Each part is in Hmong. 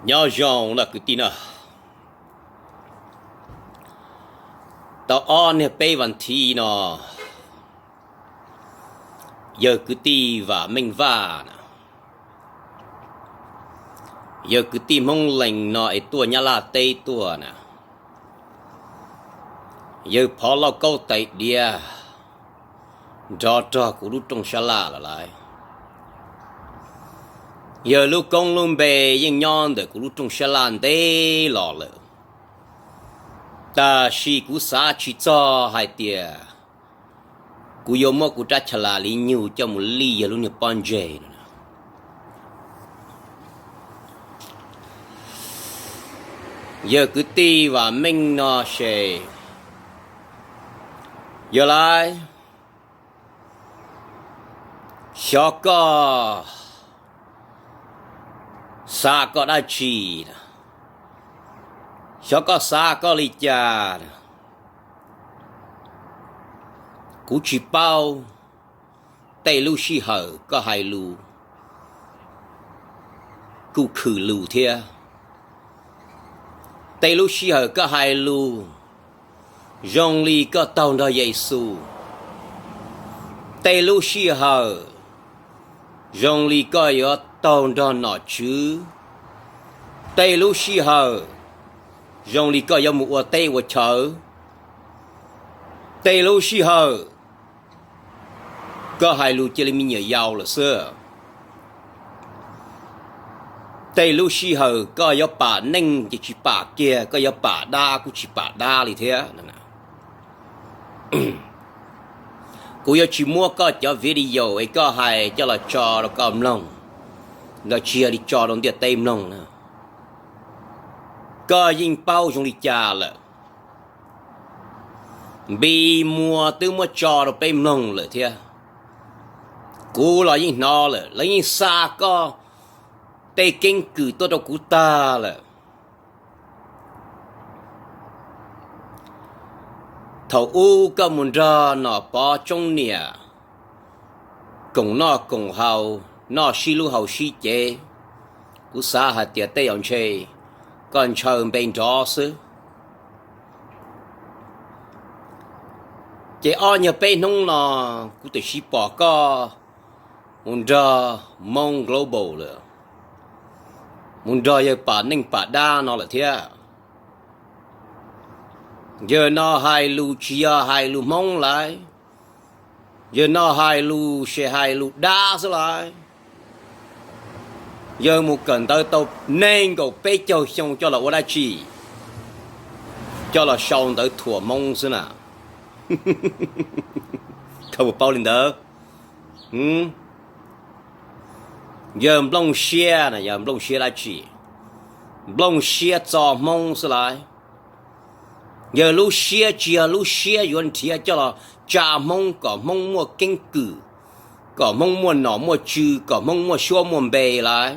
Nyob zoo na kwv tij na, tau ob niag peb vas thiv no, yawg kwv tij Vam Meej Vaj na, yawg kwv tij Hmoob Lees no es tuaj Nyab Laj teb tuaj na, yawg phov lauj kaub tais diav nrov rog kuv lub rooj sab laj lawm lauj. Yawg lub koob lub npe yeej nyob ntawm kuv lub rooj sab laj ntev los lawm, tab sis kuv xav tsis txog hais tias kuv yuav muab kuv rab cha las li nyug coj mus lij yawg lub niag pob ntseg no. Yawg kwv tij Vam Meej no ces yog lauj, xyov koj xav koj dab tsi, xyov koj xav koj li cas, kuv tsis paub. Tej lub sij hawm koj hais lus kuj khwm lus thiab. Tej lub sij hawm koj hais lus zoo li koj taug nrog Yexus. Tej lub sij hawm zoo li koj yuav taug nrog nom tswv. Tej lub sij hawm zoo li koj yuav mus ua teb ua chaw. Tej lub sij hawm koj hais lus cia li me nyuam yaus lawm xwb. Tej lub sij hawm koj yuav pam neej ces tsis pam kiag, koj yuav pam dab kuj tsis pam dab li thiab. Kuv yuav tsis muab koj cov video es koj hais coj los tso rau koj mloog, los tsis yog li tso rau ntiaj teb mloog na. Koj yeej paub zoo li cas lawm. Npis muas twb muab tso rau peb mloog lawm thiab. Kuv los yeej hnov lawm, lawv yeej xa koj tej keeb kwm tuaj rau kuv tag lawm. Thaum ub koj mus nrog Nom Pov Tsoob Niam koom noj koom haus, noj sib hlub haus sib cev, kuv xav hais tias tej zaum ntshe koj ntshaw npe nrov xwb. Ces ob nyuag peb hnub no kuv twb sib pom koj mus nrog Hmoob Global lawm, mus nrog yawg pam neej pam dab no lawm thiab. Yawg no hais lus tsis yog hais lus Hmoob lauj, yawg no hais lus ces hais lus dab xwb lauj. Yawg mus kawm ntawv tau nees nkaum peb caug xyoo coj los ua dab tsi? Coj los sau ntawv thuam Hmoob xwb na. Koj puas paub li ntawd? Yawg nplooj siab na, yawg nplooj siab dab tsi? Nplooj siab txo Hmoob xwb lauj. Yawg lub siab tsis yog lub siab yuav nrhiav coj los tsa Hmoob kom Hmoob muaj keeb kwm, kom Hmoob muaj nom muaj tswv, kom Hmoob muaj suab muaj npe lauj.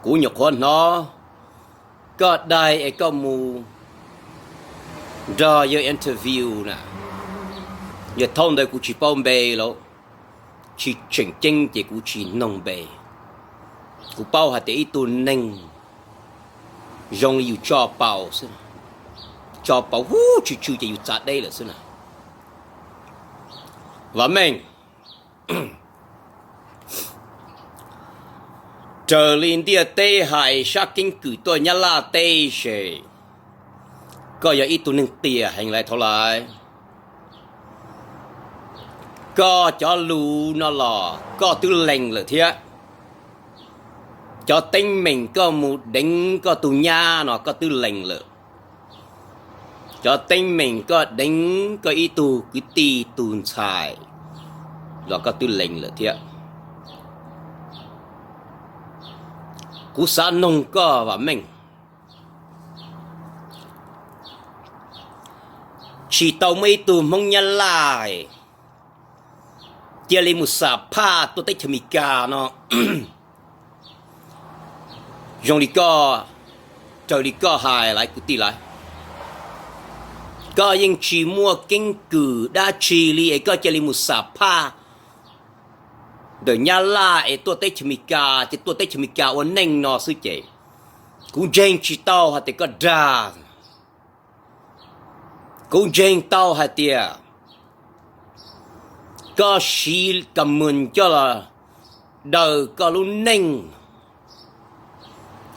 Kuv nyuam qhuav hnov koj dai es koj mus nrog yawg interview na. Yawg thaum ntawd kuv tsis paub npe lauj, tsis tseem ceeb ces kuv tsis noog npe. Kuv paub hais tias ib tug neeg zoo li yus tso paus xwb, tso paus huv tsw tsw ces yus txav deb lawm xwb na. Vam Meej, raws li ntiaj teb hais sab keeb kwm tuaj Nyab Laj teb ces koj yog ib tug neeg qias heev lawm thaum lawm. Koj cov lus no los koj twb lees lawm thiab. Cov teeb meem koj mus deev koj tus nyab no koj twb lees lawm. Cov teeb meem koj deev koj ib tug kwv tij tus ntxhais los koj twb lees lawm thiab. Kuv xav noog koj Vam Meej, tsis tau muaj ib tug Hmoob Nyab Laj cia li mus xam phaj tuaj teb chaws Amelikas no zoo li koj, raws li koj hais lawm kwv tij lawm. Koj yeej tsis muaj keeb kwm dab tsi li es koj cia li mus xam phaj ntawm Nyab Laj es tuaj teb chaws Amelikas ces tuaj teb chaws Amelikas ua neej no xwb ces kuv ntseeg tsis tau hais tias koj dag. Kuv ntseeg tau hais tias koj siv comment coj los daws koj lub neej.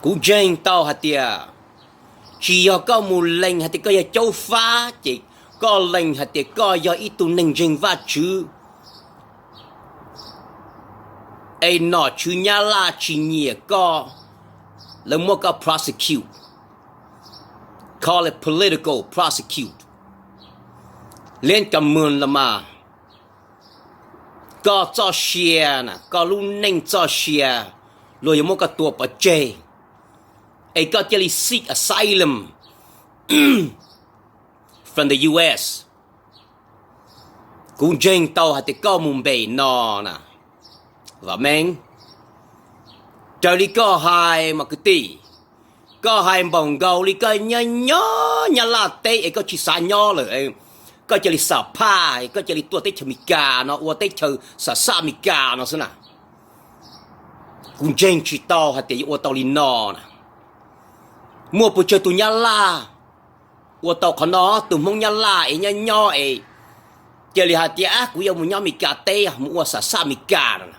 Kuv ntseeg tau hais tias tsis yog koj mus lees hais tias koj yog Caub Fab ces koj lees hais tias koj yog ib tug neeg ntseeg Vajtswv, es nom tswv Nyab Laj tsis nyiam koj, lawv muab koj prosecute, call it political prosecute, liab ka mws los mas. Koj txoj sia na, koj lub neej txoj sia, luag yuav muab koj tua pov tseg, es koj cia li seek asylum from the U S. Kuv ntseeg tau hais tias koj mus npe no na, vam meej, raws li koj hais mas kwv tij, koj hais npaum nkaus li koj nyob nyob Nyab Laj teb es koj tsis xav nyob lawm, koj cia li xam phaj, koj cia li tuaj teb chaws Amelikas no ua teb chaws xam xaj Amelikas no xwb na. Kuv ntseeg tsis tau hais tias yuav ua tau li no na. Muaj pes tsawg tus Nyab Laj ua tau qhov no, tus Hmoob Nyab Laj es nyob nyob es cia li hais tias kuv yuav mus nyob Amelikas teb mus ua xam xaj Amelikas no na.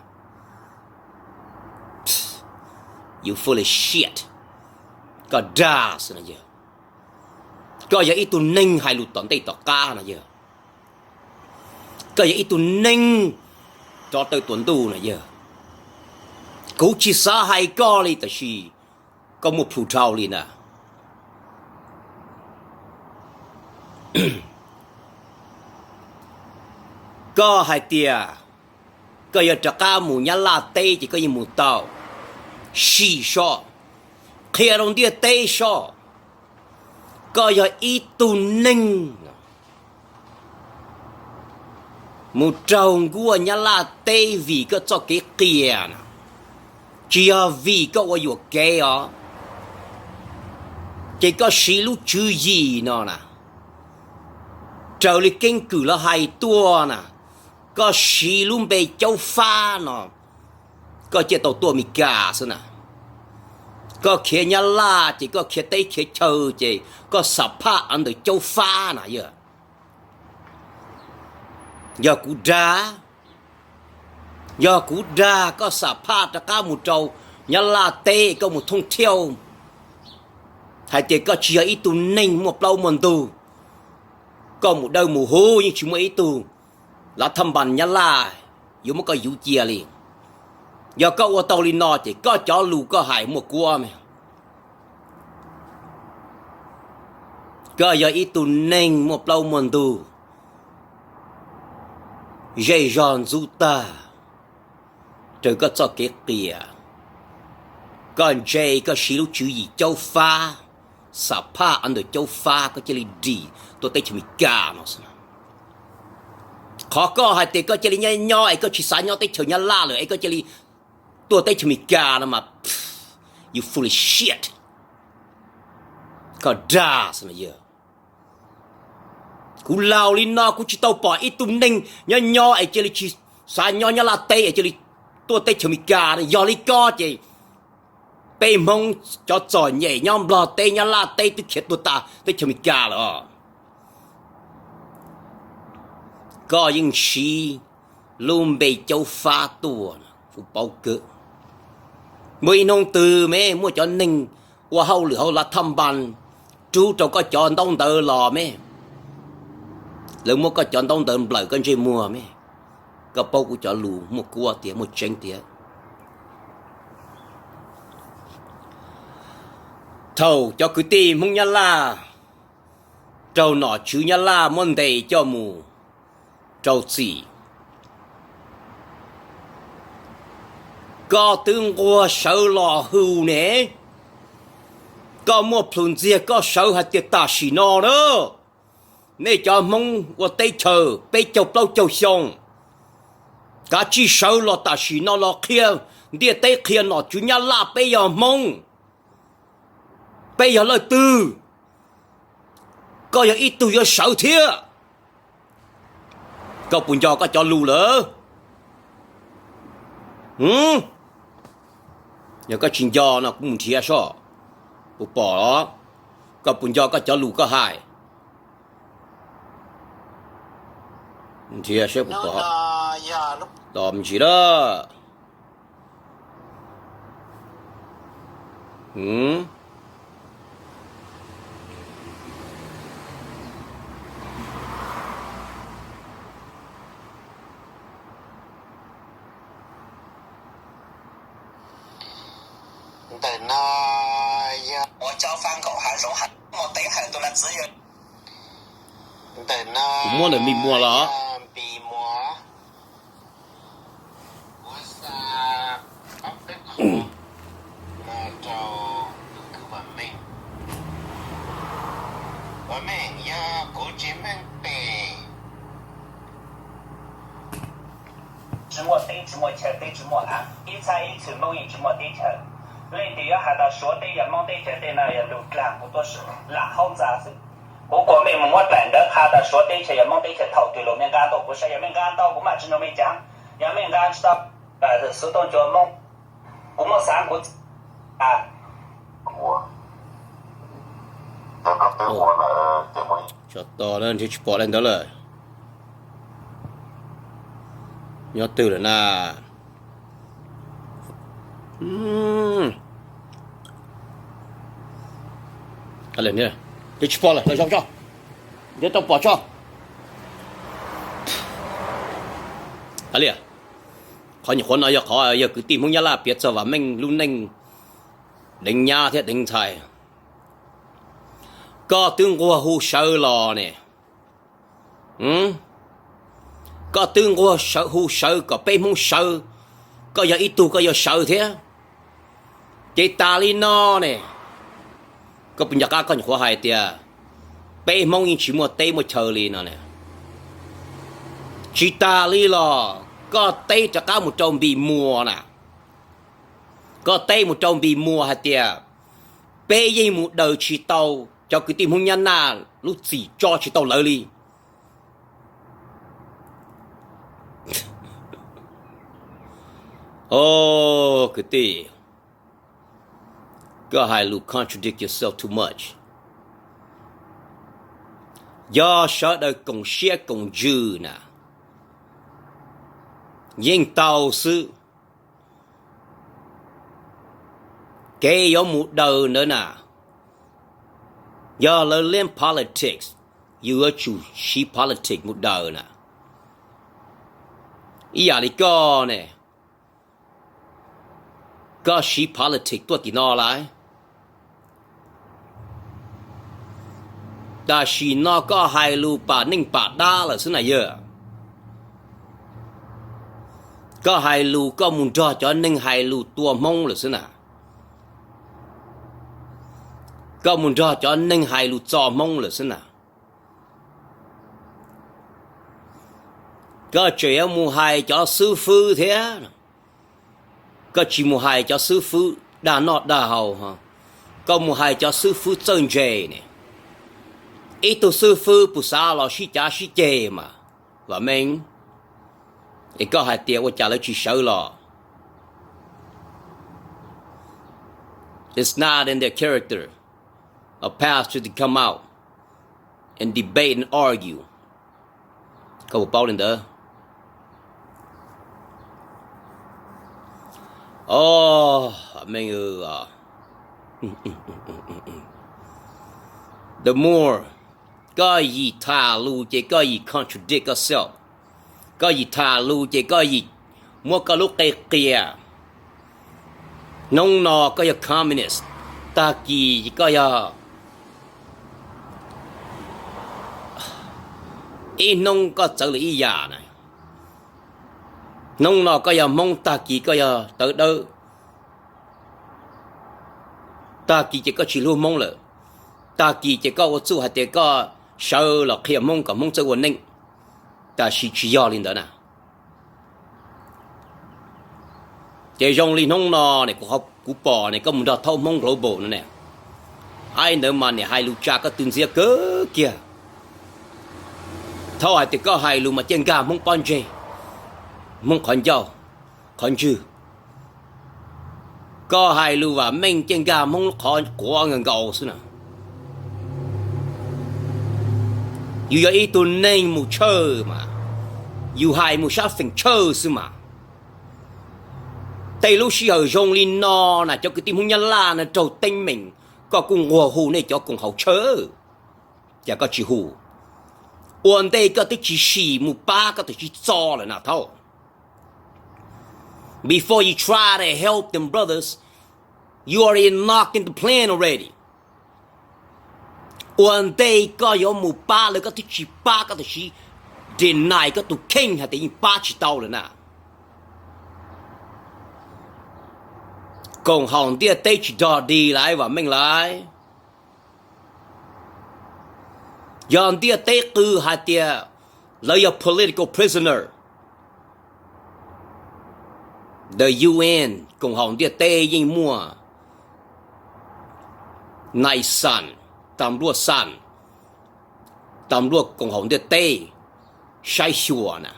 You full of shit. Koj dag xwb na yog. Koj yog ib tug neeg hais lus tom ntej tom qab no yog. Koj yog ib tug neeg rov taw tuas ntuj no yog. Kuv tsis xav hais koj li tab sis koj muaj plhus dhau li na. Koj hais tias koj yuav rov qab mus Nyab Laj teb ces koj yeej mus tau. Sim soj, qhia rau ntiaj teb soj, koj yog ib tug neeg mus raug nkuaj Nyab Laj teb vim koj txoj kev qias na, tsis yog vim koj ua yuam kev os, ces koj siv lub tswv yim no na, raws li keeb kwm lawv hais tuaj na, koj siv lub npe Caub Fab no, koj cia tau tuaj Amelikas xwb na. Koj khiav Nyab Laj ces koj khiav teb khiav chaw ces koj xam phaj ntawm Caub Fab na yog. Yog kuv dag, yog kuv dag koj xam phaj rov qab mus rau Nyab Laj teb, koj mus thooj thiauj hais tias koj tsis yog ib tug neeg muaj plaub muaj ntug, koj mus dawb mus huv yeej tsis muaj ib tug lav thaj npas Nyab Laj yuav muab koj yuv cia li. Yog koj ua tau li no ces koj cov lus koj hais muaj kuab me. Koj yog ib tug neeg muaj plaub muaj ntug, zej zog ntxub tag, raws koj txoj kev qias, koj ntse koj siv lub tswv yim Caub Fab, xam phaj ntawm Caub Fab koj cia li dim tuaj teb chaws Amelikas no xwb. Qhov koj hais tias koj cia li nyob nyob es koj tsis xav nyob teb chaws Nyab Laj lawm es koj cia li tuaj teb chaws Amelikas no mas, you full of shit. Koj dag xwb na yog. Kuv laus li no kuv tsis tau pom ib tug neeg nyob nyob es cia li tsis xav nyob Nyab Laj teb es cia li tuaj teb chaws Amelikas no. Yog li koj ces peb Hmoob cov txom nyem nyob Nplog teb Nyab Laj teb twb khiav tuag tas teb chaws Amelikas lawm os. Koj yeej siv lub npe Caub Fab tuaj, kuv paub kawg. Muaj ib hnub twg me muaj cov neeg ua hauj lwm hauv lav thaj npas rub rau koj cov ntaub ntawv los me, lawv muab koj cov ntaub ntawv nplawm koj ntsej muag me. Koj paub kuv cov lus muaj kuab tiag muaj tseeb tiag. Thaum cov kwv tij Hmoob Nyab Laj raug nom tswv Nyab Laj muab ntes coj mus rau txim, koj twb nquag sawv los hu ne, koj muaj plhus ntxiag koj sawv hais tias tam sim no na, nej cov Hmoob ua teb chaws peb caug plaub caug xyoo, kav tsij sawv los tam sim no los qhia ntiaj teb qhia nom tswv Nyab Laj peb yog Hmoob, peb yog leej twg, koj yog ib tug yuav sawv thiab. Koj puas nco koj cov lus lawm? Yog koj tsis nco no kuv mus nrhiav soj, puas pom los? Koj puas nco koj cov lus koj hais? Nrhiav seb puas pom. Tos me ntsis lawm. Ntawm no yog ua cov fab nkaum hav zoov hav muaj teeb hawm tus na txiv yog. Ntawm no kuv muab ntawm Npis Muas los? Npis Muas. Ua xa ob peb qho no rau tus kwv Vam Meej. Vam Meej, yog kuv tsis meej pem, tsis muaj teb tsis muaj chaw, teb tsis muaj av, ib txhab ib txhis Hmoob yeej tsis muaj teb chaws. Leej twg yuav has tas Suav teb yog Hmoob teb chaws, tej no yog lus dlaag kuv tuaj lam haub ntxa xwb. Kuv kuas mej mus muab daim ntawv has tas Suav teb chaws yog Hmoob teb chaws thaum twg los mej nqa tau kuv saib, yog mej nqa tau kuv mam tsis nrog mej caav, yog mej nqa tsis tau, xwb tooj cua Hmoob, kuv muab xaav kuv Tso to na, ntshe tsis pom li ntawd lawm. Nyob twg lawm na? Ntshe tsis pom lawm, lawv zoo tso, ntshe tau pom tso. Qhov nyuam qhuav no yog qhov yog kwv tij Hmoob Nyab Laj piav txog Vam Meej lub neej deev nyab thiab deev ntxhais. Koj twb nquag hu sawv los ne. Koj twb nquag hu sawv kom peb Hmoob sawv, koj yog ib tug koj yuav sawv thiab. Ces tas li no ne, koj puas nco qab koj nyuam qhuav hais tias peb Hmoob yeej tsis muaj teb muaj chaw li no ne? Tsis tas li los koj teb rov qab mus rau Npis Muas na. Koj teb mus rau Npis Muas hais tias peb yeej mus daws tsis tau cov kwv tij Hmoob Nyab Laj lub txim tso tsis tau lawv li. Os kwv tij, koj hais lus contradict yourself too much. Yog sawv daws koom siab koom ntsws na, yeej tau xwb. Kev yuav mus daws ntawd na, yog lawv liab politics, yus yuav tsum siv politics mus daws na. Ib yam li koj ne, koj siv politics tuaj tim no lawm. Tam sim no koj hais lus pam neej pam dab lawm xwb na yawg. Koj hais lus koj mus nrog cov neeg hais lus tua Hmoob lawm xwb na. Koj mus nrog cov neeg hais lus txo Hmoob lawm xwb na. Koj tseem yuav mus hais cov xib fwb thiab, koj tsis mus hais cov xib fwb dag noj dag haus, koj mus hais cov xib fwb txawj ntse ne. Ib tug xib fwb puas xav los sib cav sib ceg mas, Vam Meej? Es koj hais tias ua cas lawv tsis sawv los? It's not in their character, a pastor to come out and debate and argue. Koj puas paub li ntawd? Os, Vam Meej, the more koj yim tham lus ces koj yim contradict koj self. Koj yim tham lus ces koj yim muab koj lub qe qias. Hnub no koj yog communist, tag kis koj yog, ib hnub koj txawv lwm ib yam na. Hnub no koj yog Hmoob, tag kis koj yog tawv dawb. Tag kis ces koj tsis hlub Hmoob lawm. Tag kis ces koj ua txuj hais tias koj sawv los qhia Hmoob kom Hmoob txawj ua neej. Tab sis tsis yog li ntawd na. Ces zoo li hnub no ne, kuv pom ne koj mus nrog Thaub Hmoob Global no ne, aib ntawd mas niam hais lus tsa koj tw ntxiab kawg kiag. Thaub hais tias koj hais lus mas cia nkag Hmoob pob ntseg, Hmoob qhov ncauj, qhov ntswg. Koj hais lus Vam Meej ces nkag Hmoob lub qhov quav nkaus nkaus xwb na. Yus yog ib tug neeg mus tshawj mas, yus hais mus sab feem tshawj xwb mas. Tej lub sij hawm zoo li no na cov kwv tij Hmoob Nyab Laj no raug teeb meem, koj kuj nquag hu nej cov koom haum tshawj, cas koj tsis hu? Ua ntej koj twb tsis sim mus pab koj twb tsis txo lawm na thaub. Before you try to help them brothers, you already knocked in the plan already. Ua ntej koj yuav mus pab lawv koj twb tsis pab, koj twb tsis deny koj tus kheej hais tias yeej pab tsis tau lawm na. Koom haum ntiaj teb tsis dog dig lawm Vam Meej lawm. Yog ntiaj teb qw hais tias lawv yog political prisoner, the U N koom haum ntiaj teb yeej muaj nais xas, tas npluaj xas, tas npluaj koom haum ntiaj teb saib xyuas na.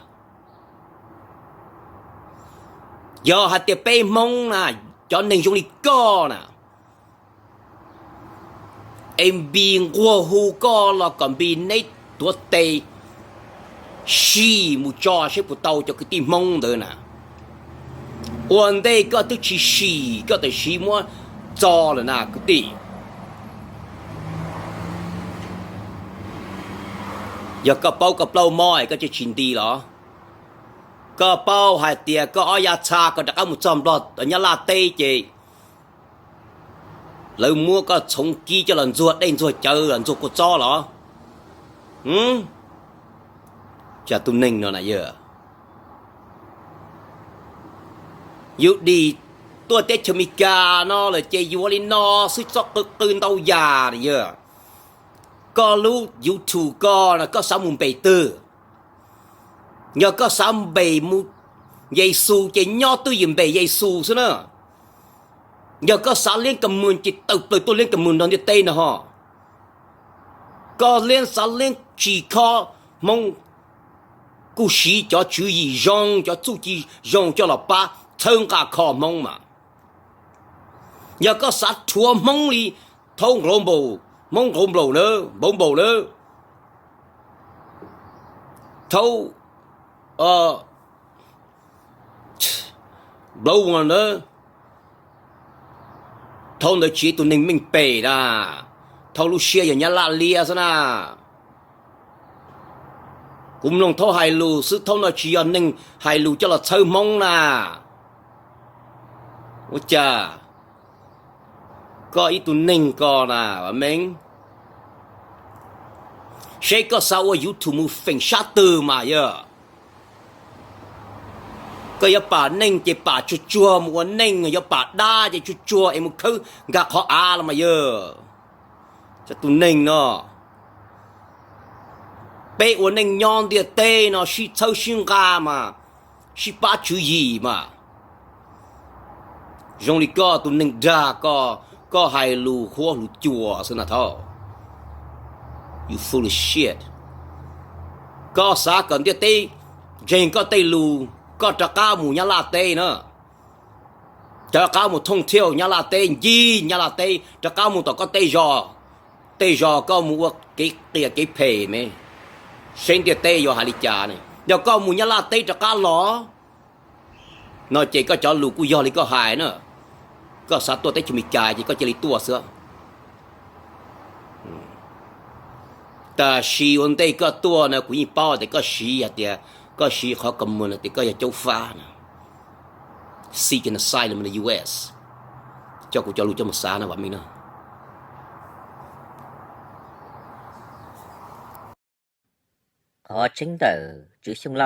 Yog hais tias peb Hmoob na, cov neeg zoo li koj na, es npis nquag hu koj los kom npis neb tuav tes sim mus tso seb puas tau cov kwv tij Hmoob ntawd na. Ua ntej koj twb tsis sim, koj tam sim muab txo lawm na kwv tij. Yog koj paub koj plaub mob es koj tsis nti los? Koj paub hais tias koj ob yav txha koj rov qab mus txog Nplog Nyab Laj teb ces lawv muab koj txhoov kib coj los ntxuag dej ntxuag cawv los ntxuag kua txob los? Cas tus neeg no na yog yus dim tuaj teb chaws Amelikas no lawm ces yuav li no xwb, txhob qw qw ntau yam yog. Koj lub YouTube koj no koj xav mus npe twg? Yog koj xav npe mus Yexus ces nyob twj ywm npe Yexus xwb na. Yog koj xav liab ka mws ces tawm plaws tuaj liab ka mws nrog ntiaj teb no ho. Koj liab xav liab tsis kho Hmoob, kuj siv cov tswv yim zoo, cov txuj ci zoo coj los pab txhawb nqa kho Hmoob mas. Yog koj xav rhuav Hmoob li thaub nqauv npaum, Hmoob nqauv nplaum na, npaum npaum na, thaub nplaum na, thaub ntawd tsis yog ib tug neeg meej pem na, thaub lub siab yog Nyab Laj liab xwb na. Kuv mloog thaub hais lus xwb, thaub no tsis yog neeg hais lus coj los txhawb Hmoob na. Ua cas koj ib tug neeg ko na, Vam Meej, seb koj xav ua YouTube mus feem sab twg mas yog. Koj yuav pam neej ces pam tsuag tsuag mus ua neej, yuav pam dab ces tsuag tsuag es mus khawb nkag qhov av los mas yog. Cov tus neeg no, peb ua neej nyob ntiaj teb no sib txhawb sib nqa mas, sib pab tswv yim mas. Zoo li koj tus neeg dag ko, koj hais lus huab lus cua xwb na thaub. You foolish shit. Koj xav kom ntiaj teb ntseeg koj tej lus, koj rov qab mus Nyab Laj teb na. Rov qab mus thooj thiaj Nyab Laj teb, ncig Nyab Laj teb, rov qab mus tom koj tej zos, tej zos koj mus ua kev qias kev phem me, seb ntiaj teb yuav hais li cas ne. Yog koj mus Nyab Laj teb rov qab los no ces koj cov lus kuj yog li koj hais na. Koj xav tuaj teb chaws Amelikas ces koj cia li tuaj xwb. Tab sis ua ntej koj tuaj no kuv yeej paub tias koj siv hais tias koj siv qhov comment tias koj yog caub fab na, seeking asylum in the U S. Coj kuv cov lus coj mus xav na Vam Meej na. Qhov tseeb ntawm Tswv Xyooj Lauj.